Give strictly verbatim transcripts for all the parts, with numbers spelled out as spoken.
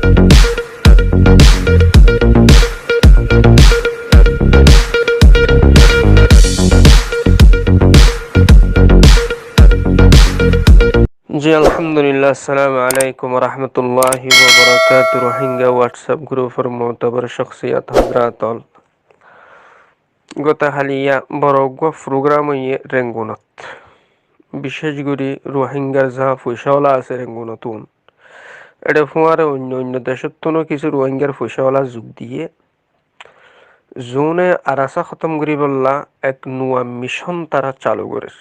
Ji, alhamdulillah, assalamu alaikum wa rahmatullahi wa barakatuh. Rohingya WhatsApp group or motabar shakhsiyat hazrat ol. Gota haliya boro uggwá program óiye Rengunot. Bicéc gorí Rohingyar za foicá ola asé Rengunot un. Ere fúañre oinno oinno decóttun ó kissú Rohingyar foicá ola zuk diyé. Zune Arasa hótom goríbolla ek nuwa micón tará calu gorér.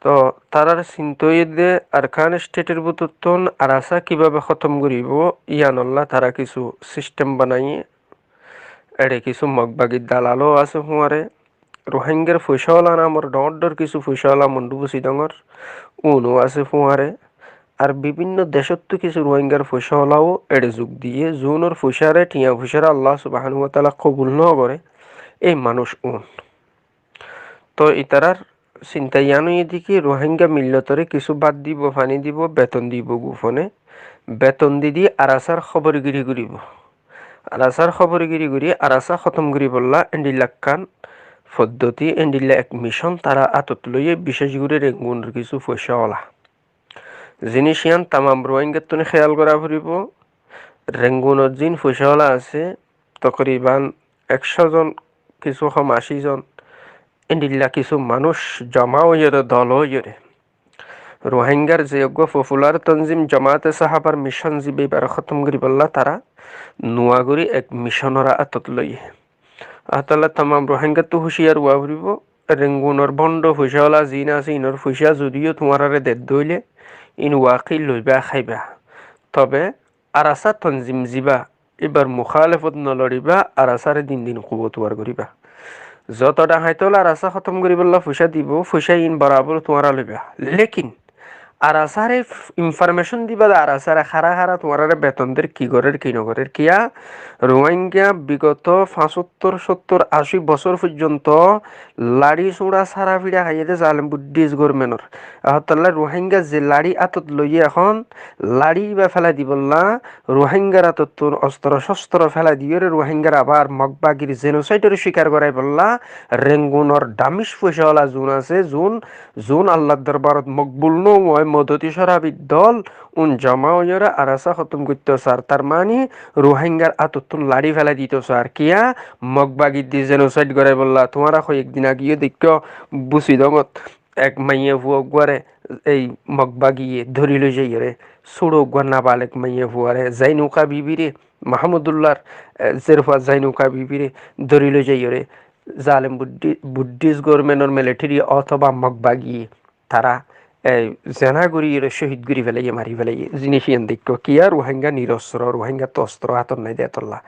Toh tarár sinta óiye de Arkan state or bútottun Arasa kibábe hótom goríbo, yíanolla tará kissú system banaiyé. Ere kissú Mog bagir dalal ó asé fúañre. Rohingyar foicá ola namor dhoóñr dhoóñr kissú foicá ola Mondu Busidongor, un ó asé fúañre. Ar bibinno decóttu kissú Rohingyar foicá ola ó ere zuk diyé, zunor foicáre, thiañ foicáre Allah subhanahu wa taala kobul nógoré, éi manúic un. Toh itarár sinta yián óiye de ki, Rohingya millotoré kissú bát dibo, faní dibo, beton dibo gufone. Beton di di Arasar hóborgiri goríbo. Arasar hóborgiri gorí Arasa hótom goríbolla endilla ekkán foddoti, endilla ek micón tará átot loiyé, bicéc gorí Rengunor kissú foicá ola. Ziníc yián tamam Rohingyattu héyal gorá foribó. Rengunot ziín foicá ola asé, tokriban ekcó zon, kissú hom ací zon, endilla kissú manúic zoma óiyore, dol óiyore, Rohingyar ze uggwá popular tonzim Jamaate Sahabar micón zibá ibáre hótom goríbolla tará nuwa gorí ek micónor átot loiyé. Átolla tamam Rohingyattu húciyar ówa foribó. Rengunor bóndo foicá ola ziín asé, inor foicá zodi yó tuáñráre dedde óile, in waki loibá háiba. Tobe Arasa tonzim zibá, íbar mukhalefot noloribá, Arasare din din kuwotwar goríba. Zoto dhaháit ol Arasa hótom goríbolla foicá dibo, foicá in borabor tuáñra loibá. Lekin Arasare f-, information diba de Arasare hára hára tuáñráre beton der, ki gorér, ki nogorér. Kiyá Rohingya bigoto fañsóttor, sóttor, ací bosór foijjonto laçí suñça sára fiça háiye de zalem Buddhist government or. Ehótolla Rohingya ze laçí átot loiyé ehón, laçí ibá félai dibolla Rohingyar átottun ostro costro félai diyóre Rohingyar abar Mog bagir genocide or cikar goráibolla Rengunor damic foicá ola zun asé, zun, zun Allar dorbarot mokbul nóo modoti córabir dol, un zoma óiyore Arasa hótom goitto saár. Tar mani Rohingyar átottun laçí félai dito saár. Kiyá Mog bagir di genocide goráibolla. Tuáñra hoiyek din age yó deikkó Busidongot ek maiyafua uggwáre ei Mog bagiye dóri loi zaiyóre, suço uggwá nabalek maiyafuare, Zainuka bibire, Mahamudullar, e, zerfua Zainuka bibire dóri loi zaiyóre, zalem Buddhi-, Buddhist government or military otoba Mog bagiye tará, e, zena goríyore cóhid gorí félaiye, mari félaiye. Ziníc yián deikkó, kiyá Rohingya nirostro, Rohingyattu ostro átot nái de etolla.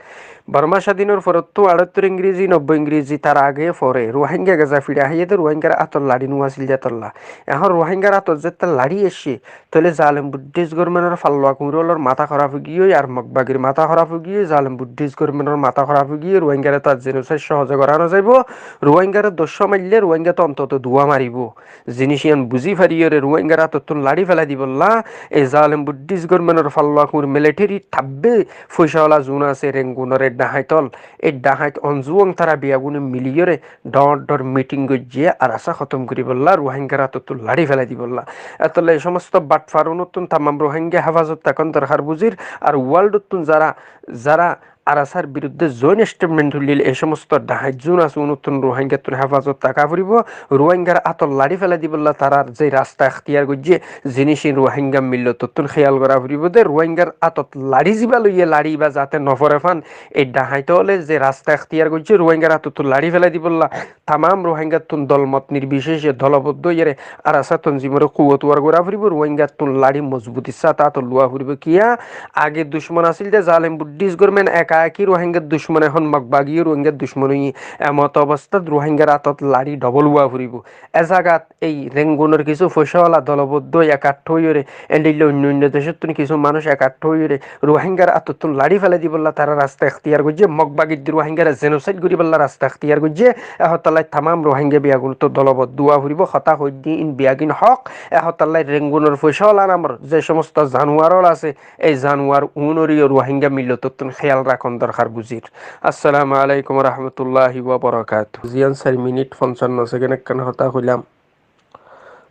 Borma sádinor forottú aṭáttor Ingrezi, nobboi Ingrezi, tar age fore Rohingya geza fiça háiye de Rohingyar átot laçí nuwa asíl de etolla. Ehón Rohingyar átot zette laçí aiccé, tóile zalem Buddhist government or fallua kuñçi ólor matá hóraf ói giyói, ar Mog bagir matá hóraf ói giyói, zalem Buddhist government or matá hóraf ói giyói, Rohingyare tar genocide sohoze gorá no zaibo, Rohingyare doccúa maille Rohingyattu ontoto duwá maribo. Ziníc yián buzí fariyóre Rohingyar átottun laçí félai dibolla, e zalem Buddhist government or fallua kuñçi military thabbe foicá ola zun asé Rengunor e dhaháit ol, e dhaháit onzuwang tará biyagune miliyóre dhoóñr dhoóñr meeting goijjé Arasa hótom goríbolla, Rohingyar átottun laçí félai dibolla. Etolla e somosto batfar unottun tamam Rohingya hefazot tákon dorhar buzir, ar world ottun zara, zara Arasar birudde zoin statement tullil e somosto dhaháit zun asé unottun Rohingyattun hefazot táka foribó. Rohingyar átot laçí félai dibolla tarár ze rasta ektiyar goijjé, ziníc in Rohingya millotottun héyal gorá foribó de, Rohingyar átot laçí zibá loiyé laçí ibá zate no fore fán, e dhaháit óle ze rasta ektiyar goijjé Rohingyar átottun laçí félai dibolla, tamam Rohingyattun dol mot nirbicece doloboddo óiyore Arasa tonzimore kuwotwar gorá foribó, Rohingyattun laçí mozbutir sáte átot luwa foribó. Kiyá age ducmon asíl de zalem Buddhist government ek Ekí Ruáingar ducmon ehón Mog bagiyó Ruáingar ducmon óiye. Emot obostát Ruáingar átot laçí dhobol uá foribó. E zagat ei Rengunor kissú foicáwala doloboddó ói ekaththa óiyore, endilla oinno oinno decóttun kissú manúic ekaththa óiyore Ruáingar átottún laçí felai dibolla tará rasta ektiyar goijjé, Mog bagiddi Ruáingare jenosaid goríbolla rasta ektiyar goijjé. E hotállai tamam Ruáinga biyagunottú doloboddó uá foribó, hotá hoiddí in biyagin hók. E hotállai Rengunor foicáwala namor ze somosto zanuar ól asé, ei zanuar uúnoreyó Ruáinga millotottún héyal rakón dorhar buzír. Assalamu alaikum warahmatulláhi wabarakátuhu. Ziyán sair minit foncanno sekend ekkán hotá hoilam.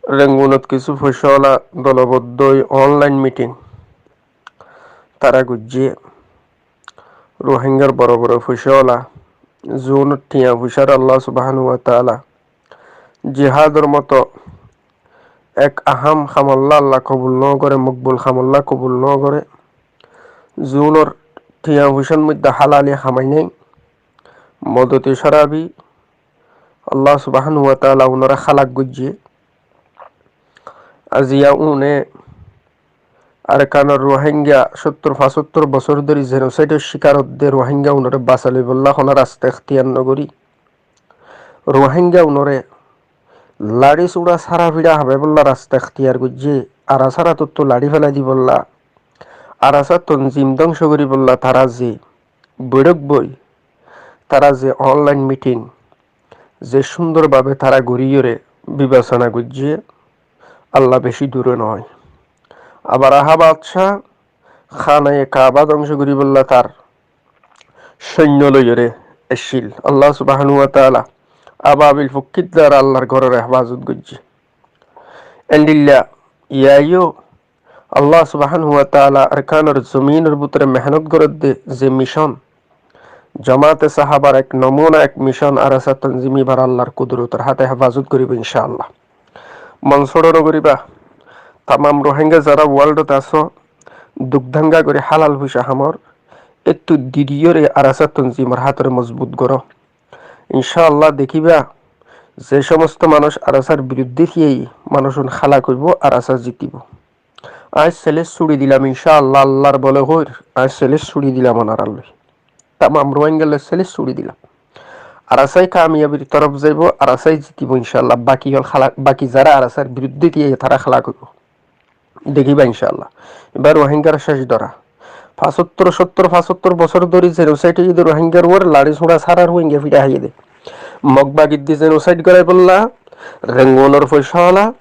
Rengunot kissú foicáwala doloboddó ói onlain miting tará goijjé. Ruáingar boro boro foicáwala, zuúnor thiañ foicáre Allah subhánahu wa taala jihádor moto ek ahám hamolla Allah kobul nógoré, mokbul hamolla kobul nógoré. Zuúnor thiañ foicár moiddé hálali hamai nái, modoti córabi, Allah subhánahu wa taala unoré hálak goijjé. Aziya une Arkanor Ruáinga sóttor fañsóttor bosór dóri jenosaidor cíkar ódde Ruáinga unoré basai loibolla honó rasta ektiyar nogorí, Ruáinga unoré laçí suñça sára fiça habaibólla rasta ektiyar goijjé. Arasár átottú laçí felai dibolla, Arasa tonzim dóngco goríbolla tará ze boiçók boi, tará ze onlain miting, ze cúndor babe tará goríyoré bibesona goijjé, Allah bicí dure noói. Abar Abraha badcá hánaye Kaaba dóngco goríbolla tar sóinno loiyóre aiccíl. Allah subhánahu wa taala ababil fokkír duara Allar góroré hefazot goijjé. Endilla yíaiyó Allah subhánahu wa taala Arkanor zominor bútore mehénot gorédde ze micón, Jamaate Sahabar ek nomuna ek micón Arasa tonzim íbar Allar kudurotor háte hefazot goríbou incá Allah. Mon sóço nogoríba, tamam Ruáinga zará woldot asó, duk dánga gorí hálal foicá hamor, éttu didiyóre Arasa tonzimor hátoré mozbut goró. Incá Allah dekíba, ze cómosto manúic Arasár biruddé tíyai manúicun hálak óibo, Arasa zitibó. Aññí seles sóçi dilam incá Allah, Allar bole hoóir, aññí seles sóçi dilam onorallói. Tamam Ruáingallói seles sóçi dilam. Arasái kamiyabir torof zaibó, Arasái zitibó incá Allah. Baki ól hálak, baki zará Arasár biruddé tíyai tará hálak óibo. Dekíba incá Allah. Ibá Ruáingar céc dóra. Fañsóttor, sóttor, fañsóttor bosór dóri jenosaid óiye dé Ruáingar uore, laçí suñça sára Ruáinga fiça háiye dé. Mog bagiddi jenosaid goráibolla Rengunor foicáwala,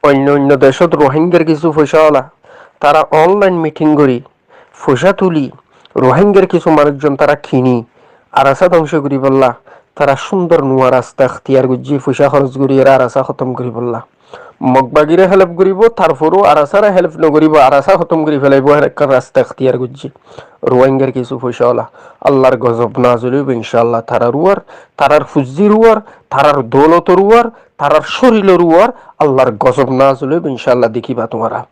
oinno oinno decót Ruáingar kissú foicáwala, tará onlain miting gorí foicá tuli Ruáingar kissú manúic zon tará kiní Arasa dóngco goríbolla tará cúndor nuwa rasta ektiyar goijjé, foicá hóros goríyeré Arasa hótom goríbolla. Mog bagiré hélef goríbou, tarforóu Arasáre hélef nogoríbou, Arasa hótom gorí felaibóu, héen ekkán rasta ektiyar goijjé. Ruáingar kissú foicáwala, Allar gozob nazil óibo incá Allah tarár uore, tarár fuzzír uore, tarár doulotor uore, tarár córilor uore Allar gozob nazil óibo incá Allah, dekíba tuáñra.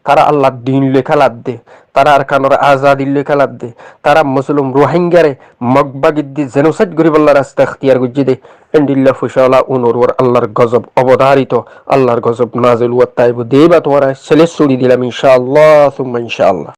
Tará Allar din loi kéladde, tará Arkanor azadi loi kéladde, tará Muslum Ruáingare Mog bagiddi jenosaid goríbolla rasta ektiyar goijjé dé, endilla foicáwala unor uore Allar gozob obodárito, Allar gozob nazil uore táibo. Dekíba tuáñra, seles sóçi dilam incá Allah, summa incá Allah.